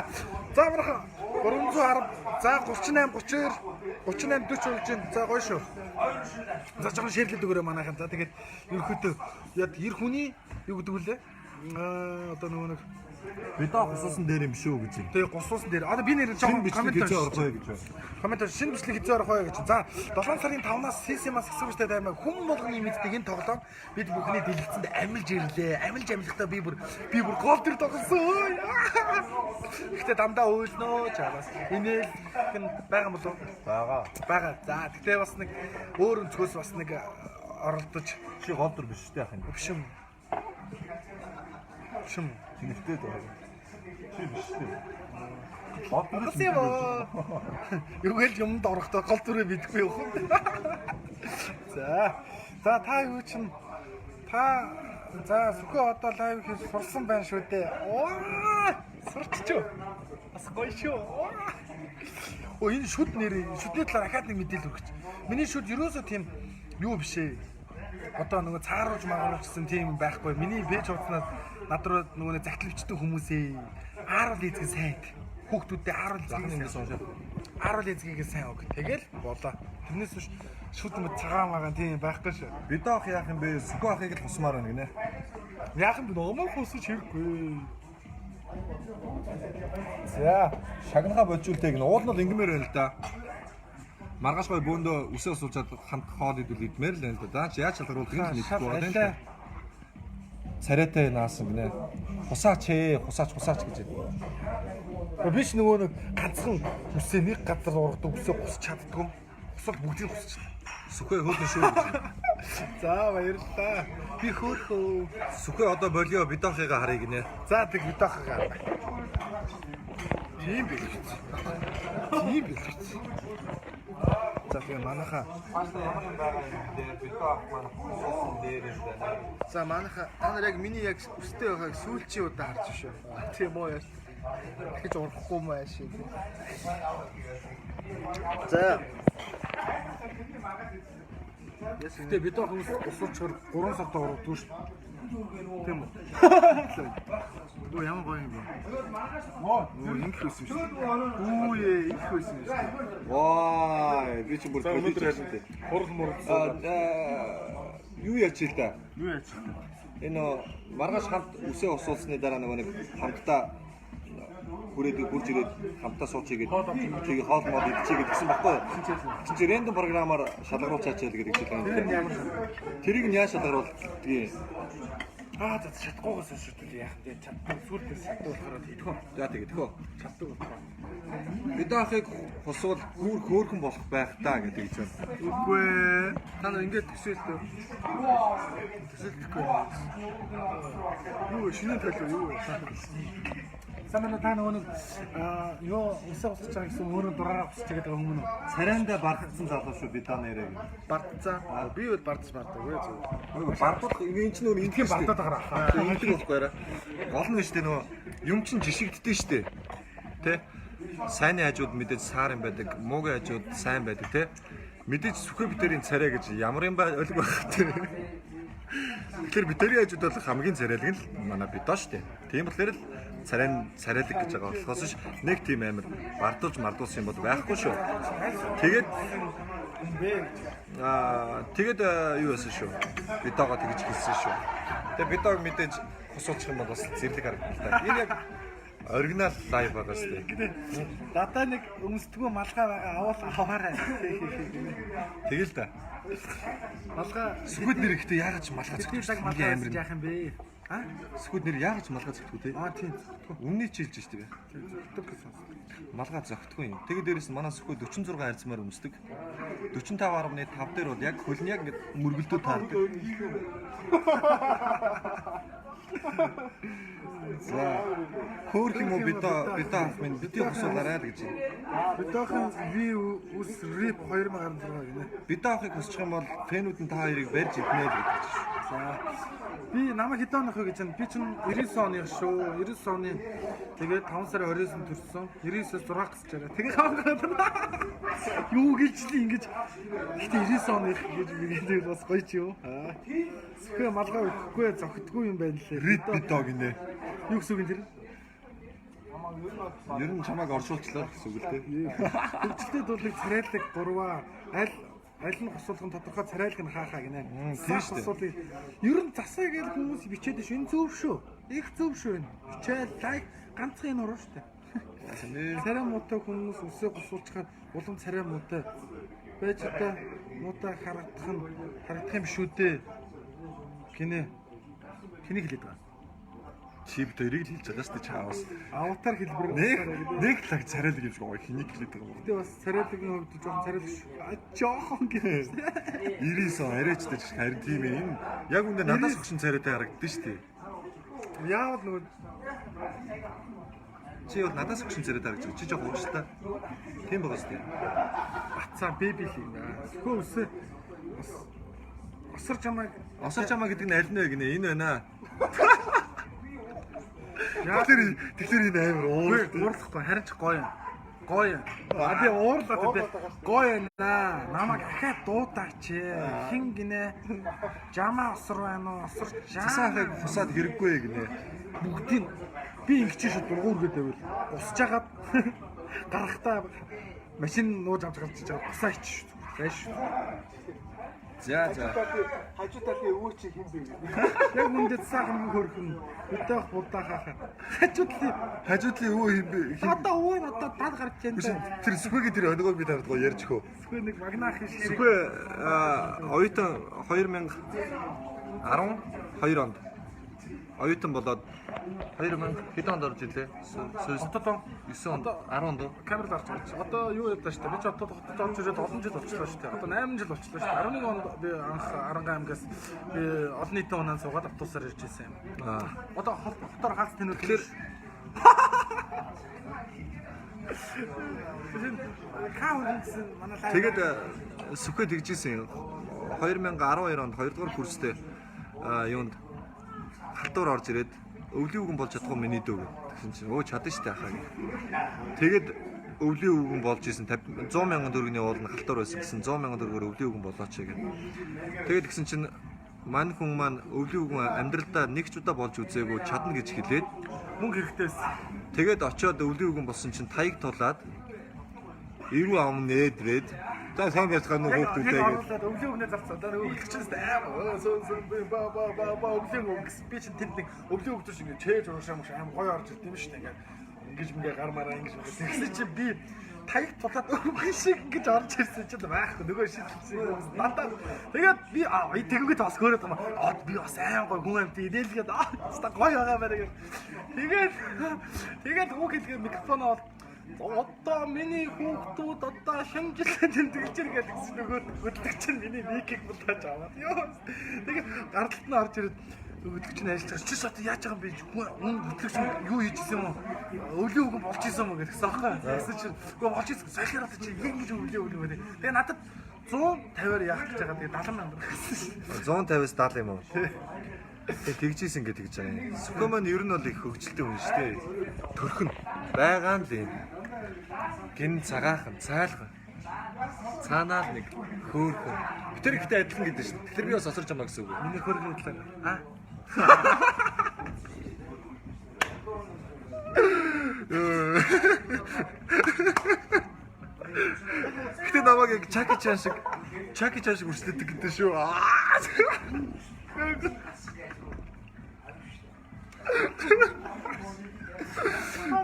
За мараахан 310 за 38 32 38 40 болж байна. За гоё шүү. За жоохон шеэрлээд өгөөрэй манайхан. За тэгээд ерөнхийдөө яд эр хүний юу гэдэг вүлээ? Аа одоо нөгөө нэг Бидаа хусуусан дээр юм шүү гэж. тэгээ гусуусан дээр. Одоо би нэр жоохон Шинэ бичлэг коммент хизээ уншиж. орох вэ гэж байна. Коммент шинэ бичлэг хизээ орох вэ гэж. За 7 сарын 5-наас CCM-аас асуумжтай таймаа хүн болгоны мэддэг энэ тоглоом бид бүхний дэлгэцэнд амилж ирлээ. Амилж амилахдаа би бүр гол төр тоглосон. Ой. Гэхдээ дандаа уйлнөө чамаас. Инээлх нь байгаа юм болов уу? Бага. Байгаа. За тэгтээ бас нэг өөр өнцгөөс бас нэг оролдож Чи гол дүр биш шүү дээ ахын. өвшим. Өвшим. Тэнэгтэй даа. Чи биш шүү дээ. Гол дүр Бас юм уу? Юу гээл юмд орохдоо гол дүрээ мэдэхгүй явах юм. За. За та юу чин та за сүхээ одоо live хийж сурсан байна шүү дээ. Оо сурччихв. Бас гоё шүү. Оо энэ шүд нэрээ шүдний талаар ахаад нэг мэдээлэл өгч. Миний шүд ерөөсөө тийм юу биш ээ. Одоо нөгөө цааруулж магаруулжсэн тийм юм байхгүй. Миний пэйж хуудаснаас над руу нөгөө нэг загтлавчдаг хүмүүсээ ааруул эзэг сайн. Хүүхдүүдээ ааруул эзгийг Ингэж уншаад. ааруул эзгийг сайн өг. Тэгэл болоо. Тэрнээс биш шүд мэд цагаан магаан тийм байхгүй шүү. Бидаа ах яах юм бэ? Сүхүү ахыг л хусмаар байна гинэ. Яах юм бэ? Номоо хусаж хэрэггүй. За. Шагнаха болжуултыг нь уул нь бол ингэмээр байна л да. Маргааш гой бөөндөө үсээ усуулчаад хамт хоол идвэл идмээр л байна л да. Даа чи яаж шалгаруулдаг юм мэдэхгүй байна л да. Царайтай наасан гинэ. Хусаач ээ, хусаач хусаач гэж байна. Биш нөгөө нэг ганцхан үсээ нэг газар ургадаг үсээ хусч чаддгүй. Хусал бүгдийг хусч. Сүхээ хөөрхөн шүү гэж. За баярлалаа. Би хөөхөө. Сүхээ одоо болио бидоохыгаа харъя гинэ. За тэг видеохоо. Тийм байх гэж. Тийм байх гэж. За тэгээ манайхаа Ямар юм байгаа юм бэ? Бидоох маань хусуусан дээр юм байна. За манайха та нар яг миний яг өстэй байгааг сүүлчийн удаа харж шүү. Тийм үү яаш. Дахиж урахгүй юм ааш. За. Гэтэ бид хүмүүс усуучаар 3 сартаа ургадаг шүү. Тийм үү? Дүү ямар гоё юм бэ? Оо, ингэх байсан шүү. Үу ээ, ингэх байсан шүү. Ваа, би чи бүр өнөөдөр хайсан тий. Хурал мурал. Юу ярьж ил та? Юу яаж вэ? Энэ нөө маргааш хамт үсээ усуулсны дараа нөгөө нэг хамтдаа хүрээд хурж ирээд хамтдаа суучих гээд тэгээ хоол мод идчихье гэдгсэн баггүй юу? Чи чи рандом програмаар шалгаруулж чаачаал гэдэг чинь юм. Тэрийг нь яаж шалгаруулдгийг. Аа за чадахгүйгээс шүтвэл яах вэ? Чаддаг сүултээ чаддаг болохоор тэгдэхөө. За тэгээ тэхөө. Чаддаг болохоор. Бид ахыг хусвал хүүр хөөхөн болох байх та гэдэг гэж байна. Үгүй ээ. Та нар ингэж төсөөлтөө. Төсөөлөхгүй. Юу вэ? Шинэ төлөв юу вэ? Сайн байна уу? Та нөгөө нэг аа юу үсээ усаж байгаа гэсэн өөрөө дураараа усаж байгаа юм уу? Царайндаа бардсан залуу шүү бид нэрээ гэх. Бардцаа. Би бол бардж бардаггүй зөв. Үгүй бардуулах энэ чинь нөгөө интгэн Бардаад байгаа хаа. Интгэн болохгүй арай. Гол нь шүү дээ нөгөө юм чинь жишигддээ шүү дээ. Тэ? Сайнны хажууд мэдээж саар юм байдаг, муугийн хажууд сайн байдаг тэ. Мэдээж сүхэ битэрийн царай гэж ямар юм ба ойлг байх тэ. Тэгэхээр битэрийн хажууд бол хамгийн царайлаг нь л манай бидоо шүү дээ. Тийм болохоор л царай царайлаг гэж байгаа болохоос ш нэг тийм амир бардуулж мардуулсан юм бол байхгүй шүү. Тэгээд тэгээд юу яасан шүү. Бидоогоо тэгж хэлсэн шүү. Тэгээд бидог мэдээж хусуулчих юм бол бас зэрлэг харагдана л да. Энэ яг оригинал лайв байгаа шүү дээ. Надаа нэг өмсдгөө малгай байгаа авал аваарай. Тэгэл да. Малгай Сүхүүд нэр ихтэй яагаад ч малгай бидний зөгтөх цаг малгай амир. яах юм бэ? А? Сүхүүд нэр яагаад ч малгай зөгтөх үү те? Аа тийм. Өмнөний чилж шүү дээ. Зөгтөг гэсэн. Малгай зөгтөхгүй юм. Тэгээд дээрэс нь манай сүхүүд 46 арзмаар өмсдөг. 45.5 дээр бол яг хөл нь яг ингэ мөргөлдөө таардаг. За хөөх юм уу бидоо бидоо ах минь бидний хусуулаарай л гэж. Бидоохон ви үс рип 2016 гинэ. Бидоо ахыг хусчих юм бол фэнүүд нь та хоёрыг барьж иднэ л гэж шүү. За би намайг хэдэн оных вэ гэж байна. Би чинь 99 оных шүү. 99 оны тэгээд 5 сарын 29-нд төрсөн. 99-өөс 6 гисч байгаа. Тэгээ хамгаалаад юу гэж л ингэж гэтээ 99 оных гэж би бас гоё ч юу. Аа. Сүхэ малгай өгөхгүй зохидгүй юм байна лээ. Рид битог гинэ. Юу гэсэн үг юм тэр? Ер нь чамайг оршуулчлаа гэсэн үг л дээ. Хөгжилтэй дуулыг царайлаг гурваа аль аль нь хосуулах нь тодорхой царайлаг нь хаахаа гинэ. Тийм шүү дээ. Хосуулыг ер нь засаа гэж хүмүүс бичээд ш. Энэ зөв шүү. Их зөв шүү энэ. Бичээл лайк ганцхан энэ уруу шүү дээ. Царай муутай хүмүүс үсээ гусуулчихаар улам царай муутай байж одоо муутай харагдах нь харагдах юм шүү дээ. Гинэ. Хэнийг хэлээд байгаа? Чи бит хоёрыг л хэлж байгаа шүү дээ чаавас. Аватар хэлбэр. Нэг нэг лаг царайлаг юм шиг гоё хэнийг хэлээд байгаа юм. Гэтэ бас царайлагын хувьд жоохон царайлаг шүү. А, Жоохон гэх. 99 он арайч дэж харин тийм ээ. Энэ яг үндэ надаас өгшин царайтай харагддээ шүү дээ. Яавал нөгөө Чи бол надаас өгшин царайтай харагдаж байгаа. Чи жоох ууштай. Тийм байгаа шүү дээ. бацаа беби л юм байна. Сөхөө өсөө бас осор чамайг Осор чамаа гэдэг нь аль нь вэ гинэ? Энэ байна. яа Тэгэхээр энэ амар уур. уурлахгүй харин ч гоё юм. Гоё юм. А би уурлаад тэ. Гоё юм аа. Намайг ахаад дуудаач. Хин гинэ. Жамаа осор байна уу? Осор Цасаа жаа. хахыг хусаад хэрэггүй гинэ. Бүгдийг би ингэж шүү дургуун үргээд байвал гусж хагаад гарахтаа машин нууж авч гарч иж байгаа гусаа ич шүү. Зай шүү. За за. Хажуу талын өвөө чи хин бэ гэдэг. Яг үндэ цаа хамгийн хөрхөн өдөөх будаа хаахаа. Хажуу талын Хажуу талын өвөө хин бэ? одоо өвөө нь одоо дад гарч Биш байна. тэр сүхэгийн тэр онигоо би танд гоё ярьж өгөө. Сүхэ нэг магнаах шиг. Сүхэ оюутан 2012 онд оюутан болоод 2000 хэдэн онд орж ирлээ? Сүүс Хотод 9 онд 10 онд уу? камер дарж байгаа чи. Одоо юу ядаа штэ. Би ч одоо хотод орж ирээд олон жил болчихлоо штэ. Одоо 8 жил болчихлоо штэ. 11 онд би анх Аранга аймгаас би олон нийтийн унаан суугаад автобусаар ирж ирсэн юм. Аа. Одоо хотоор хаалт тэнүү Тэгэхээр Ка хүрсэн манай лайв. тэгээд сүхэ тэгжсэн 2012 онд 2 дугаар курстэй юунд халтуур орж ирээд өвлийн үгэн болж чадахгүй миний дүү гэв. Тэгсэн чинь өө чадна штэ ахаа гэх. Тэгээд өвлийн үгэн болж исэн 100 мянган төгрөгийн уул нь халтуур байсан гэсэн 100 мянган төгрөгөөр өвлийн үгэн болооч гэв. Тэгээд тэгсэн чинь мань хүн маань өвлийн үгэн амьдралдаа нэг ч удаа болж үзээгүй чадна гэж хэлээд мөнгө хэрэгтэйсэн. тэгээд очиод өвлийн үгэн болсон чинь таяг тулаад ирүү ам нээдрээд за сайн байцгаана уу Яг хүүхдүүдээ гэж оруулаад өвлийн өгнөө зарцсан. Одоо нөгөө хөтлөгчнөөс аим сөн сөн би ба ба ба ба өвлийн өг гэсэн. Би чинь тэнд нэг өвлийн өг төш ингэ чээж уушаа мөш аим гоё орж ирд юм шүү дээ. Ингээд ингэж ингээ гар мараа ингэж ингээ. Тэгсэн чинь би таяг тулаад өвгөн шиг ингэж орж ирсэн чинь байхгүй нөгөө шилжсэн юм. Надад тэгээд би аа тэгэнгүүт бас хөөрөөд байгаа юм. Аа би бас аим гоё хүн амт идэлгээд аа хаста гоё байгаа байна гэх. Тэгээд тэгээд үг хэлгээ микрофон аваад Одоо миний хүүхдүүд одоо шинжилгээ тэмдэглэж иргээл гэсэн нөгөө хөтлөгч нь миний микийг булааж аваад ёо. Тэгээ гардалт нь орж ирээд хөтлөгч нь ажиллаж байгаа. Чис одоо яаж байгаа юм бэ? Хүн хөтлөгч нь юу хийж исэн юм уу? Өвлийн үгэн болж исэн юм уу гэсэн аахгүй. Тэгсэн чинь үгүй болж исэн. Сахираад чи яг ингэж өвлийн үгэн байна. Тэгээ надад 150-аар яах гэж байгаа. Тэгээ 70 мянга гэсэн. 150-аас 70 юм уу? Тэгээ тэгжсэн гэж тэгж байгаа юм. Сүхэ маань ер нь бол их хөгжилтэй хүн шүү дээ. Төрхөн байгаа нь л юм. Гин цагаахан, цайлган. Цаанаа л нэг хөөхөн. Би тэр ихтэй адилхан гэдэг шин. Тэгэхээр би бас осорж амаа гэсэн үг. Миний хөргөн талаар. Аа. Гэтэ намайг яг Чаки Чан шиг Чаки Чан шиг үрслэдэг гэдэг шүү. Аа.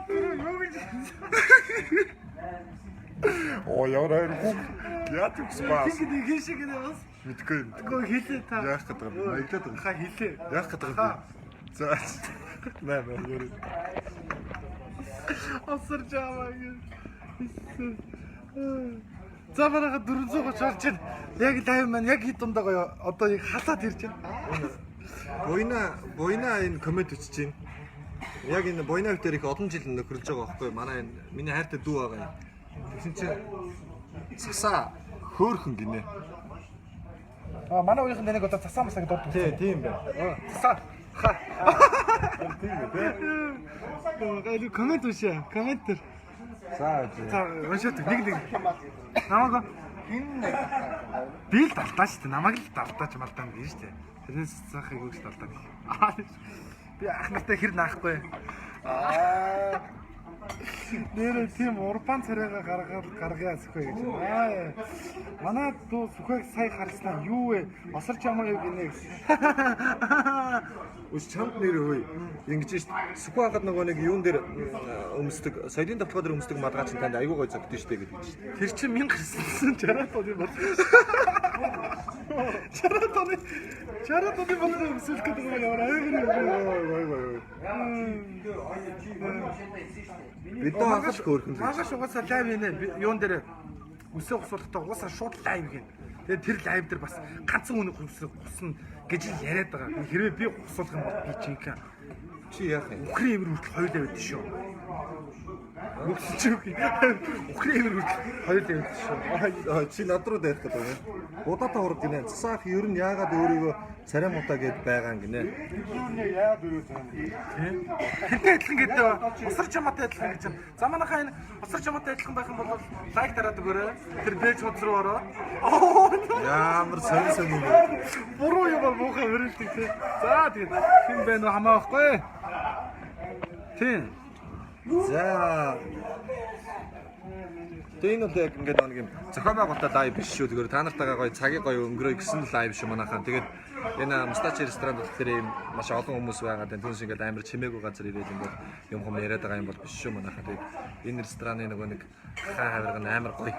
Тэр юу гэж Оо ямар хайр хүүхд. Яа тэгс ба. Хин хин шиг нэ бас. Мэдгүй юм. Гэхдээ хэлээ та. Яах гэдэг юм бэ? Маягдаад байгаа. Ха хэлээ. Яах гэдэг юм бэ? За. Наа наа юу. Осорж аваа гэж. За манайха 430 орж байна. Яг лайв маань яг хэд дундаа гоё одоо яг халаад ирж байна. Буйна буйна энэ коммент бичиж байна. Яг энэ буйна дээр их олон жил нөхөрлөж байгаа байхгүй манай энэ миний хайртай дүү байгаа юм. Тэгсэн чинь цасаа хөөхөн гинэ. Аа, манай үеийнхэн таныг одоо цасаа масаа гэдэг дууддаг. Тий, тийм байна. Цасаа. Ха. Тийм үү те. Гэлүү коммент уншаа. Коммент төр. За. За уншаад нэг нэг. Намайг Хин нэг би л далтаа шүү дээ. Намайг л далтаач малдаа гэж шүү дээ. Тэрнээс цаахыг өгч далтаа гэх. Аа, би ах нартай хэр наахгүй. Аа. Нэрээ тийм урбан царайгаа гаргаад гаргая сүхэ гэж. Аа. Манай дүү сүхэг сая харснаа юу вэ? Осорч ямаа юу гинэ гэсэн. Үс чамд нэр хөөе. Ингэж шít. Сүхүү хахад нөгөө нэг юун дээр өмсдөг, соёлын давталгаа дээр өмсдөг малгай чинь танд айгүй гой зөгдөн штэ гэдэг чинь. Тэр чинь 1960 оны бол. 60 оны 60 оны болон өмсөх гэдэг юм ямар амар юм. Ой ой ой. Бид хахад хөөрхөн. Маргааш угаасаа live хийнэ. Юун дээр үсээ хусуулахдаа угаасаа шууд live хийнэ. Тэгээд тэр live дээр бас ганцхан хүний хүсэл гусна гэж л яриад байгаа. Хэрвээ би хусуулах юм бол би жинхэнэ Чи яах юм? Үхрийн эвэр хүртэл хоёулаа байдаг шүү. Үхсэн чи үгүй. Үхрийн эвэр хүртэл хоёулаа байдаг шүү. Аа, чи над руу дайрах гэдэг юм. Будаатай хураг гинэ. Цасаах ер нь яагаад өөрийгөө царай муутай гэд байгаа юм гинэ. Юу нэ яагаад өрөө цаана. Хэнтэй адилхан гэдэг усар чамаатай адилхан гэж. За манайхаа энэ усар чамаатай адилхан байх юм бол лайк дараад өгөөрэй. Тэр пэйж хуудас руу ороо. Ямар сонин сонин юм бэ? Буруу юм аа муухай хөрөлдөг тий. За тэгээд хэн бэ нөө хамаа байхгүй. Тийм. За. Тэгээ энэ бол яг ингээд нэг юм зохион байгуулалтаа live биш шүү. Тэгэхээр та нартайгаа гоё цагийг гоё өнгөрөөе гэсэн live шүү манайхаа. Тэгээд энэ Мустачи ресторанд болохоор ийм маш олон хүмүүс байгаа. Тэгээд түнш ингээд амар чимээгүй газар ирээл ингээд юм хум яриад байгаа юм бол биш шүү манайхаа. Тэгээд энэ рестораны нөгөө нэг хаан хавирга нь амар гоё.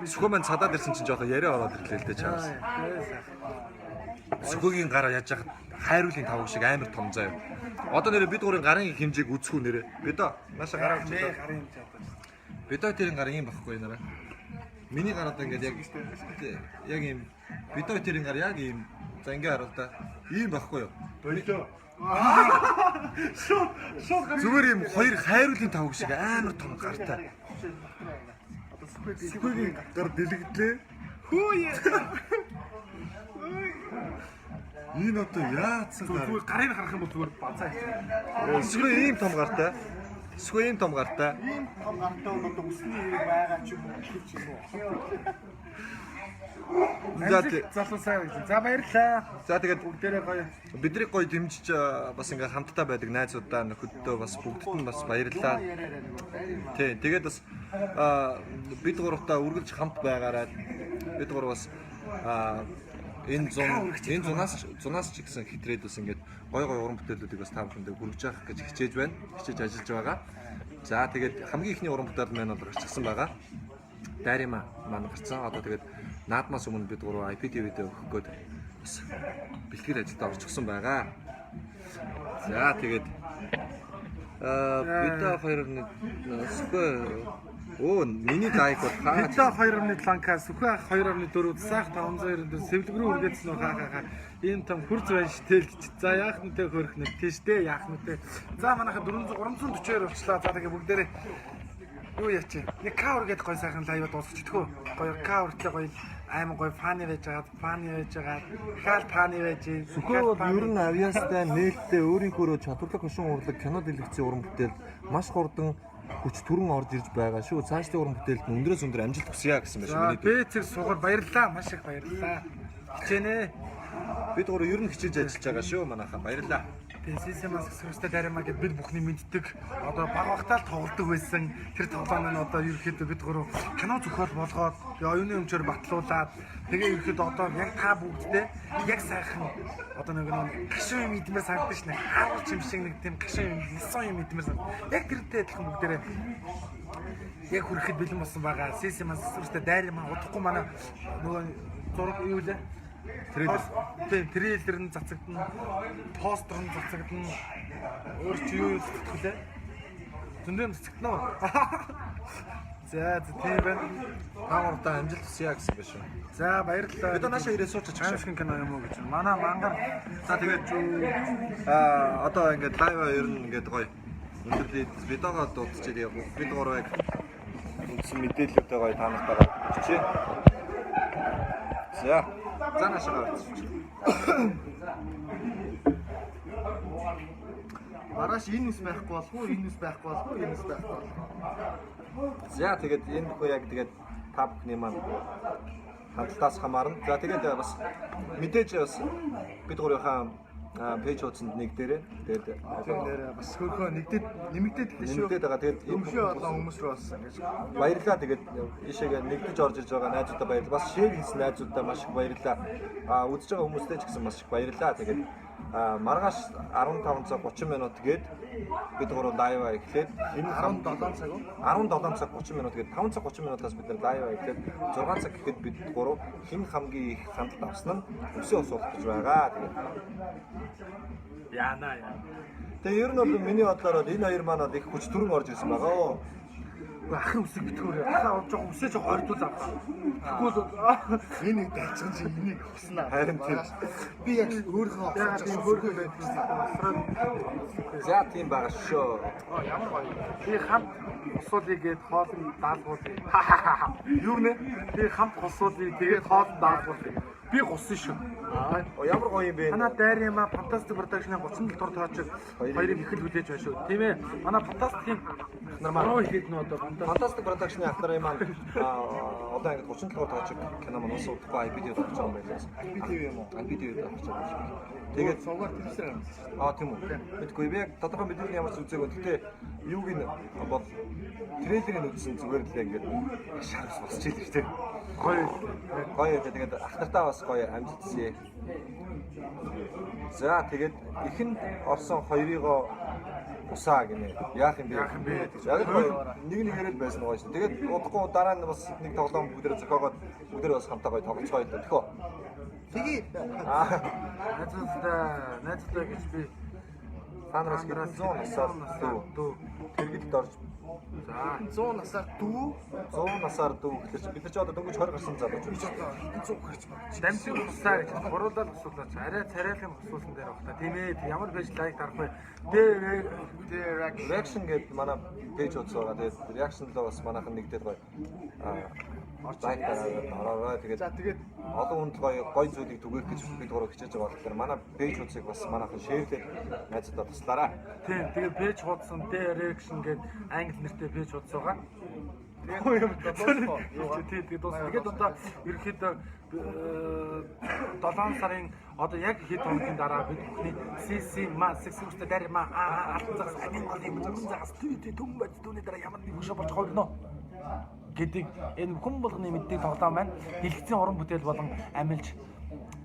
Сүхөө мань цадаад ирсэн чинь жоохон яриа ороод ирлээ л дээ чаавас. Сүхөөгийн гараа яаж яхад хайруулын тавг шиг амар том заяа. Одоо нэрээ бид гурын гарын хэмжээг үзэхүү нэрээ. Бидөө нааша гараа Нэ үзээ. гарын хэмжээ одоо. Бидөө тэрийн гар ийм багхгүй нараа. Миний гар одоо ингээд яг яг ийм бидөө тэрийн гар яг ийм за ингээ харал та. Ийм багхгүй юу? Болоо. Шууд шууд гарын Зүгээр ийм хоёр хайруулын тавг шиг амар том гартай. Одоо сүхээ Сүхөөгийн гар дэлгэдлээ. Хүү яа. Энэ одоо яатсан гар. Зүгээр гарыг харах юм бол зүгээр базаа хийчих. Сүхөө ийм том гартай. Сүхөө ийм том гартай. Ийм том гартай бол одоо үсний хэрэг байгаа ч юм уу гэж юм уу. За залуусаа гэж. За баярлалаа. За тэгээд Бүгдээрээ гоё. бидний гоё дэмжиж бас ингээ хамтдаа байдаг найзуудаа нөхөддөө бас бүгдд нь бас баярлалаа. Тий, тэгээд бас бид гуравтаа үргэлж хамт байгаарай. Бид гурав бас энэ зунаас ч гэсэн хитрээд бас ингээд гой гой уран бүтээлүүдийг бас та бүхэндээ хүргэж явах гэж хичээж байна. Хичээж ажиллаж байгаа. За тэгээд хамгийн ихний уран бүтээл маань бол гарчихсан байгаа. Дайрима маань гарцсан. Одоо тэгээд наадмаас өмнө бид гурав IPTV-д өгөх гээд бас бэлтгэл ажилдаа орчихсон байгаа. За тэгээд бид хоёр нэг сүхэ өө миний лайк бол хаа Бидээ 2.7 к сүхэ 2.4 саах 594 сэвлэг рүү үргээдсэн үү хаа хаа хаа. Ийм том хурц байна штэл гэж. За яах нүтэй хөрөх нэг тийштэй яах нүтэй. За манайха 400 342 болчлаа. За тэгээ бүгдээрээ юу яач нэг К үргээд гой сайхан live дуусчих тгөө. Гоё К үртлээ гоё амар гоё funny байж байгаад funny байж байгаад хаал funny байж. Сүхэ бол ер нь авьяастай нээлттэй өөрийнхөөрөө чадварлаг хошин урлаг кино дэлгэцийн уран бүтээл маш хурдан хүч түрэн орж ирж байгаа шүү. Цаашдын уран бүтээлд нь өндрөөс өндөр амжилт хүсье гэсэн байх шүү. За Миний дүү. Б цэг сугаар баярлалаа. Маш их баярлалаа. Хичээнэ. Бид гурав ер нь хичээж ажиллаж байгаа шүү манайхаа. Баярлалаа. Тэгээ Мас Сүрстэй Дарима гэд бид бүхний мэддэг. Одоо баг багтаа л тоглодог байсан. Тэр тоглоом нь одоо ерөөхдөө бид гурав кино зохиол болгоод тэгээ оюуны өмчөөр батлуулаад тэгээ ерөөхдөө одоо яг та бүгдтэй яг сайхан одоо нэг нэг гашуун юм идмээр санагдаж шнэ. Хааруулч юм шиг нэг тийм гашуун юм, нисон юм идмээр санагдаж. Яг тэрнтэй адилхан бүгдээрээ яг хүрэхэд бэлэн болсон байгаа. Сиси Мас Сүрстэй Дарима удахгүй манай нөгөө зураг юу лээ? Трейлер. Тийм, трейлер нь цацагдана. Постер нь цацагдана. Өөр чи юу юу цацагдах лээ? Зөндөө юм цацагдана уу? За, за тийм байна. Та гуравтаа амжилт хүсье гэсэн байх шүү. За, баярлалаа. Бид наашаа ирээ сууч очих шүү. Аимшиг кино юм уу гэж. Манай мангар За тэгээд одоо ингээд live аа ер нь ингээд гоё өндөрлөе. Видеогоо дуусчих яг бид гурав яг үндсэн мэдээллүүдээ гоё та нартайгаа хичээ. За. За наашаа гарч. Маргааш энэ ус байхгүй болох уу? Энэ ус байхгүй болох уу? Энэ ус байхгүй болох уу? За тэгээд энэ бүхэн яг тэгээд та бүхний маань хандлтаас хамаарна. За тэгээд бас мэдээж бас бид гурийнхаа page хуудсанд нэг дээрээ тэгээд Тэр нэрээ бас хөрхөө нэгдээд нэмэгдээд лээ шүү. нэмэгдээд байгаа. Тэгээд энэ Өмшөө олон хүмүүс рүү бас ингэж баярлалаа. Тэгээд ийшээгээ нэгдэж орж ирж байгаа найзуудаа баярлалаа. Бас share хийсэн найзуудаа маш их баярлалаа. А үзэж байгаа хүмүүстээ ч гэсэн маш их баярлалаа. Тэгээд маргааш 15 цаг 30 минут гээд бид гурав live аа эхлээд энэ 17 цаг уу? 17 цаг 30 минут гээд 5 цаг 30 минутаас бид нар live аа эхлээд 6 цаг гэхэд бид гурав хэн хамгийн их хандлт авсан нь өсөө ус уулах гэж байгаа. Тэгээд Яана яа. тэгээ ер нь бол миний бодлоор бол энэ хоёр маань бол их хүч түрэн орж ирсэн байгаа оо. Үгүй ахын үсэг битгүүр. Ахаа жоохон үсээ жоох ойртуул авах. Тэгвэл Энэ нэг дайцхан чи энийг хуснаа. Харин тийм. Би яг өөрийнхөө яагаад тийм хөөрхөн байдаг юм. За тийм байгаа шүү. Ямар гоё. Би хамт хусуулъя гээд хоолн даалгуулъя. Юу нэ? Би хамт хусуулъя тэгээд хоолн даалгуулъя. Би гуссан шүү. Оо ямар гоё юм бэ? Манай дайрын маа Fantastic Production-ы 37 дугаар тоочог хоёрын ихэл хүлээж байна шүү. Тийм ээ. Манай Fantastic-ийн нар маань маань ихэд нөө одоо Fantastic Fantastic Production-ы ах нарын маань одоо ингээд 37 дугаар тоочог кино маань ус удахгүй IPD гарч байгаа юм байна. IPTV юм уу? IPTV гарч байгаа юм шиг. Тэгээд Тэгээд сувгаар телевизээр гарсан шүү. Аа тийм үү. Мэдгүй би яг тодорхой мэдээлэл ямар ч үзээгүй. Гэтэ юуг нь бол трейлерыг үзсэн зүгээр л ингээд шарвс босч ийлээ шүү дээ. гоё. Гоё байлаа. Тэгээд ах нартаа бас гоё амжилт хүсье. За тэгээд эхэнд орсон хоёрыгоо усаа гинэ. Яах юм бэ? Яах юм бэ? Яг л гоё. Нэг нэгээрээ л байсан гоё шүү. Тэгээд удахгүй дараа нь бас нэг тоглоом бүгдээрээ зохиогоод бүгдээрээ бас хамтаа гоё тоглоцгоо л төхөө. Тэгээ Аа Найзуудтай найзуудтай гэж би та нараас хэдэн 100 насаар дүү дүү. тэргэлд орж За 100 насаар дүү 100 насаар дүү гэхэлэр чи бид нар ч одоо дөнгөж 20 гарсан залуучууд. би ч одоо 100 гарч байна. Дамжин хусаа гэж гуруулаад хусуулаач. Арай царайлгын хусуулсан дээр баг та. Тийм ээ. Ямар пэйж лайк дарах вэ? Тэ Direction. Reaction гэдэг манай page хуудас байгаа. Тэгээд reaction руу бас манайхан нэгдээд гоё. Аа лайк дараад ороорой. Тэгээд За тэгээд олон хүнд гоё гоё зүйлийг түгээх гэж бид гурав хичээж байгаа болохоор манай page хуудсыг бас манайхан share лээд найзуудаа туслаарай. Тийм. Тэгээд page хуудсан Direction гээд англи нэртэй page хуудас байгаа. тэгээд дуусах уу? Тийм тэгээд дуусна. Тэгээд одоо ерөнхийдөө 7 сарын одоо яг хэд хоногийн дараа бид бүхний CC ма сексүүстэй дари ма а алтан загас амин голын мөнгөн загас түй түй түн бод түүний дараа ямар нэг хөшөө болж ховрно гэдэг энэ хүн болгоны мэддэг тоглоом байна. Дэлгэцийн уран бүтээл болон амилж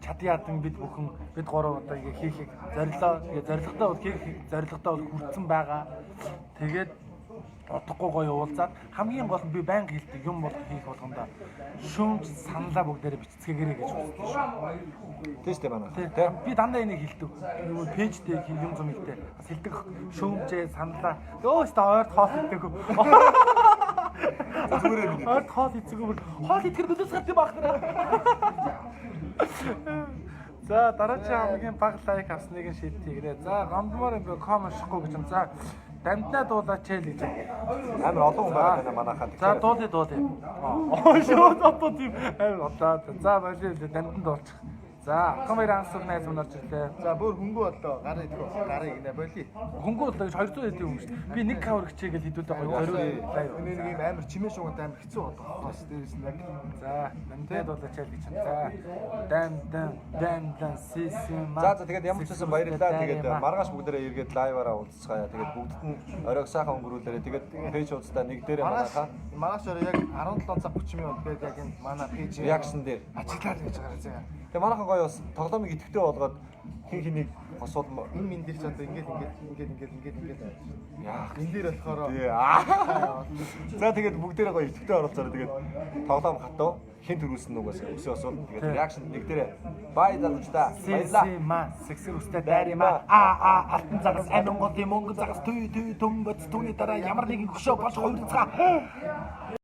чад ядан бид бүхэн бид гурав одоо ингээ хийхийг зорилоо. Тэгээ зорилготой бол хийх зорилготой бол хүртсэн байгаа. Тэгээд удахгүй гоё уулзаад хамгийн гол нь би байнга хэлдэг юм бол хийх болгондоо шүүмж саналаа бүгдээрээ бичцгээгээрэй гэж хүсдэг шүү. Тийм шүү дээ манай. Тий. Тэ? Би дандаа энийг хэлдэг. Юу пэйжтэй юм зум ихтэй. Бас хэлдэг шүүмжээ саналаа. Өө өстө ойрт хоол иддэг. Зүгээрээ минь. Ойрт хоол иддэг бүр хоол идэхэр нөлөөс гарт юм аах наа. За дараагийн хамгийн бага лайк авсныг нь шийдтийгрээ. За гомдмоор юм бэ ком уншихгүй гэж юм. За дамднаа дуулаач л гэж. Амар олон хүн байгаа даа манайхаа. За дуулъя дуулъя. Оо шууд одоо тийм амар одоо. За болио дамдан дуулчих. За Акан баяр ансаг найз минь орж ирлээ. За бүр хөнгөө боллоо. Гараа идэх үү? Гарыг гинэ боли. Хөнгөө боллоо гэж 200 хэдийн юм шүү дээ. Би нэг кавер хичээгээл хэдүүлээ гоё зориу лайв. Энэ нэг юм амар чимээ шугантай амар хэцүү болоо. Бас дээрээс нь яг За дамднаа дуулаач л гэж. За дан дан дан дан си си ма. За за тэгээд ямар ч байсан баярлалаа. Тэгээд маргааш бүгдээрээ эргээд live аараа уулзцгаая. Тэгээд бүгдд нь оройг сайхан өнгөрүүлээрэй. Тэгээд page хуудастай нэг дээрээ маргааш манайхаа маргааш орой яг 17 цаг 30 минут гээд яг энэ манай page reaction дээр. ажиглаад гэж байгаа заяа. Тэгээд манайхан гоё бас тоглоомыг идэвхтэй болгоод хин хэнийг хосуулмаа. Энэ мэн дээр ч одоо ингээд ингээд ингээд ингээд ингээд ингээд Яах энэ дээр болохоор Тий. За тэгээд бүгдээрээ гоё идэвхтэй оролцоорой. Тэгээд тоглоом хатуу хин төрүүлсэн нүгээс өсөө асуул. Тэгээд reaction нэг дээрээ бай залуучдаа. Си Баярлалаа. си ма сексэр үстэй дайрима а а алтан загас амин голын мөнгө загас түй түй төм боц түүний дараа ямар нэгэн хөшөө болж хувирцгаа.